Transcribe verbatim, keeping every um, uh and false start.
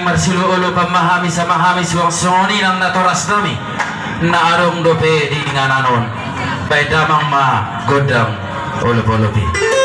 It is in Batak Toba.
Marsiolopolopan ma hami sama hami suang songon i nang natoras nami na adong dope di inganan on. Baen damang ma gondang olopolop i.